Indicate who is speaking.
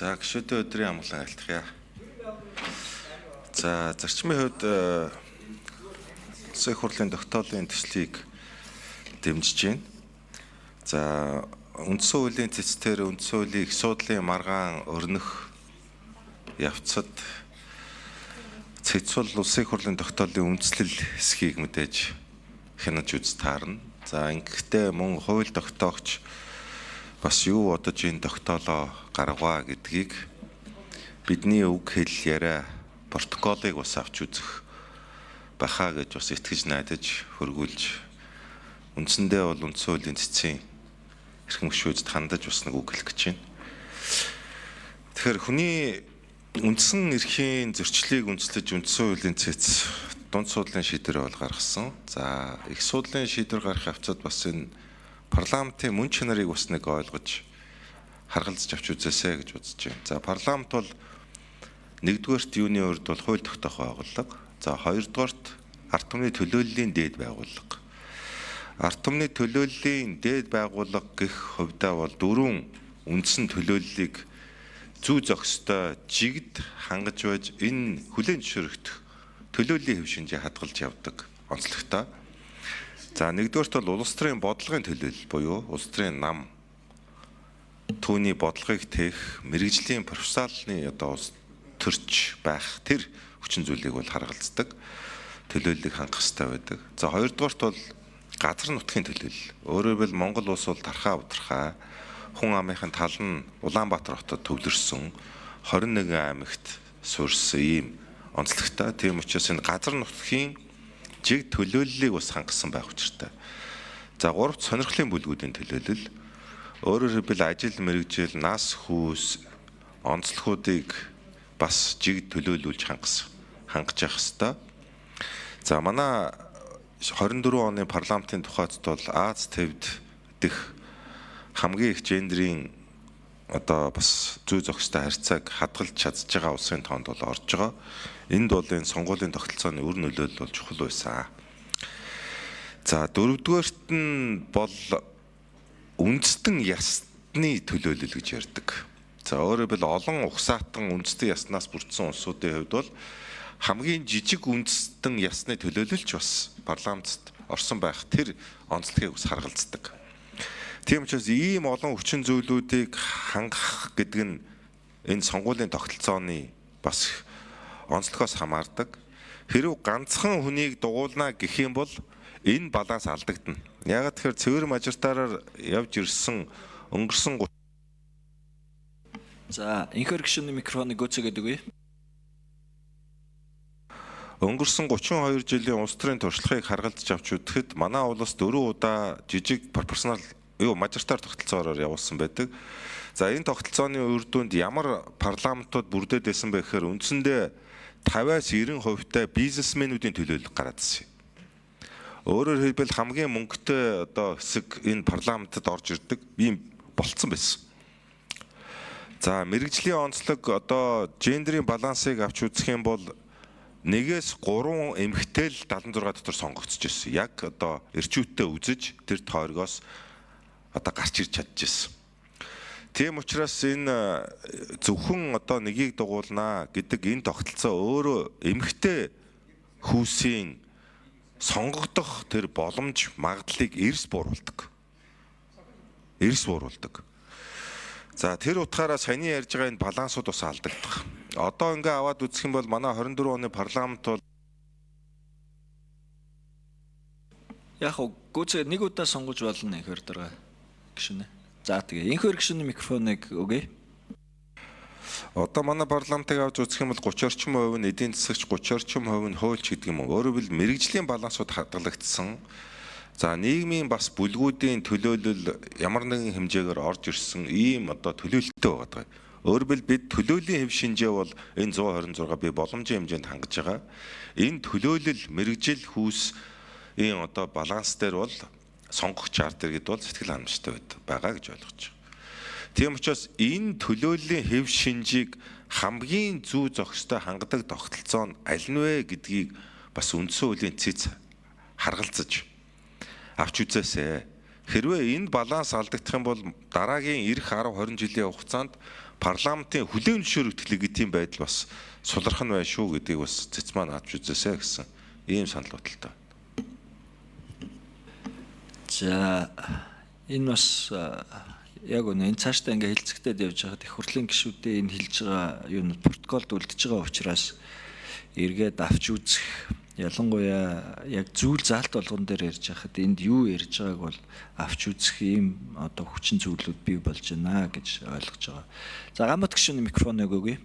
Speaker 1: За гишүүдийн өдрийн амгалан айлтгая. За зарчмын хувьд Улсын их хурлын тогтоолын төслийг дэмжиж байна. За үндсэн хуулийн цэцтэр үндсэн хуулийн их суудлын маргаан өрнөх явцад цэцул Улсын их хурлын тогтоолын үндслэл хэсгийг мэдээж хянаж үз таарна. За ингэхдээ мөн хууль тогтоогч бас юу бодож энэ тогтоолоо гаргаваа гэдгийг бидний үг хэл яриа протоколыг бас авч үзэх байхаа гэж бас итгэж найдаж хөргүүлж үндсэндээ бол үндсэн хуулийн цэцгийн эрхэм гишүүдэд хандаж бас нэг үг хэлэх гэж байна. Тэгэхээр хүний үндсэн эрхийн зөрчлийг үндэслэж үндсэн хуулийн цэц дунд суудлын шийдвэр бол гаргасан. За их суудлын шийдвэр гарах явцад бас энэ парламентын мөн чанарыг бас нэг ойлгож харгалзаж авч үзээсэй гэж бодож байна. За парламент бол нэгдүгээрт юуны урд бол хууль тогтоох байгууллага. За хоёрдугаарт ард түмний төлөөллийн дээд байгууллага. Ард түмний төлөөллийн дээд байгууллага гэх хувьдаа бол дөрвөн үндсэн төлөөллийг зүй зохистой жигд хангаж байж энэ хүлээн зөвшөөрөгдөх төлөөллийн хэв шинжээ хадгалж явдаг онцлогтой. За нэгдүгээрт бол улс төрийн бодлогын төлөөлөл буюу улс төрийн нам түүний бодлогыг тээх мэргэжлийн профессионалны одоо улс төрч байх тэр хүчин зүйлийг бол харгалздаг төлөөллийг хангах хэрэгтэй байдаг. За хоёрдугаарт бол газар нутгийн төлөөлөл. Өөрөөр хэлбэл Монгол улс бол тархаа удархаа хүн амынхын тал нь Улаанбаатар хотод төвлөрсөн 21 аймагт суурьсан ийм онцлогтой. Тийм учраас энэ газар нутгийн жиг төлөөллийг бас хангасан байх учиртай. За гуравт сонирхлын бүлгүүдийн төлөөлөл. Өөрөөр хэлбэл ажил мэргэжил, нас хүйс, онцлогуудыг бас жиг төлөөлүүлж хангаж явах ёстой. За манай 24 оны парламентын тухайд бол Аз твд дэх хамгийн их гендрийн одоо бас зүй зохистой харьцааг хадгалж чадж байгаа улсын тоонд бол орж байгаа. Энд бол энэ сонгуулийн тогтолцооны үр нөлөөлөл бол чухал байсан. За дөрөвдүгээрт нь бол үндэстэн ясны төлөөлөл гэж ярьдаг. За өөрөөр хэлбэл олон угсаатан үндэстэн яснаас бүрдсэн улсуудын хувьд бол хамгийн жижиг үндэстэн ясны төлөөлөлч бас парламентд орсон байх тэр онцлогийг бас харгалздаг. Тийм учраас ийм олон хүчин зүйлүүдийг хангах гэдэг нь энэ сонгуулийн тогтолцооны бас онцлогоос хамаардаг. Хэрв ганцхан хүнийг дугуулна гэх юм бол энэ баланс алдагдана. Яагаад тэгэхээр цэвэр мажоритараар явж ирсэн өнгөрсөн
Speaker 2: За инхэр гишүүний микрофоныг гүйцээгээд өгье.
Speaker 1: Өнгөрсөн 32 жилийн улс төрийн туршлагыг харгалзаж авч үзэхэд манай улс 4 удаа жижиг пропорционал мажоритар тогтолцоороор явуулсан байдаг. За энэ тогтолцооны үр дүнд ямар парламентууд бүрдээд байсан бэ гэхээр үндсэндээ 50-аас 90% бизнесмэнүүдийн төлөөлөл гараад ирсэн. Өөрөөр хэлбэл хамгийн мөнгөтэй одоо хэсэг энэ парламентод орж ирдэг ийм болцсон байсан. За мэргэжлийн онцлог одоо гендрийн балансыг авч үзэх юм бол 1-ээс 3 эмэгтэй л 76 дотор сонгогдож ирсэн. Яг одоо эрчүүттэй үзэж тэр тойргоос одоо гарч ирж чадчихсан. Тийм учраас энэ зөвхөн одоо нэгийг дугуулнаа гэдэг энэ тогтолцоо өөрөө эмэгтэй хүүсийн сонгогдох тэр боломж магадлалыг эрс бууруулдаг. Эрс бууруулдаг. За тэр утгаараа саяны ярьж байгаа энэ балансууд бас алдагдах. Одоо ингээ аваад үзэх юм бол манай 24 оны парламент бол
Speaker 2: яг гүйцээ нэг удаа сонгож болно инхэр дарга гишүүнэ. За тэгээ инхэр гишүүний микрофоныг өгье.
Speaker 1: Одоо манай парламентыг авч үзэх юм бол 30 орчим хувь нь эдийн засагч, 30 орчим хувь нь хуульч гэдэг юм уу. Өөрөөр хэлбэл мэргэжлийн балансууд хадгалагдсан. За нийгмийн бас бүлгүүдийн төлөөлөл ямар нэгэн хэмжээгээр орж ирсэн ийм одоо төлөөлөлттэй байгаа. Өөрөөр хэлбэл бид төлөөллийн хэв шинжээ бол энэ 126 би боломжийн хэмжээнд хангаж байгаа. Энэ төлөөлөл мэргэжил хүүс ийм одоо баланс дээр бол сонгогч ард иргэд бол сэтгэл ханамжтай байгаа гэж ойлгож байгаа. Тийм учраас энэ төлөөллийн хэв шинжийг хамгийн зүй зохистой хангадаг тогтолцоо нь аль нь вэ гэдгийг бас үндсэн хуулийн цэц харгалзаж авч үзээсэй. Хэрвээ энэ баланс алдагдах юм бол дараагийн ирэх 10 20 жилийн хугацаанд парламентын хүлээн зөвшөөрөгдөх легитим байдал бас сулрах нь байна шүү гэдгийг бас цэц маань авч үзээсэй гэсэн ийм санал бодолтой.
Speaker 2: За, энэ бас яг үнэ, энэ цаашдаа ингээ хэлцэгдээд явж байхад их хурлын гишүүдээ энэ хэлж байгаа юунууд протоколд үлдэж байгаа учраас эргээд авч үзэх, ялангуяа яг зүйл заалт болгон дээр ярьж байхад энд юу ярьж байгааг бол авч үзэх ийм одоо хүчин зүйлүүд бий болж байна гэж ойлгож байгаа. За, Ганбат гишүүний микрофоныг өгье.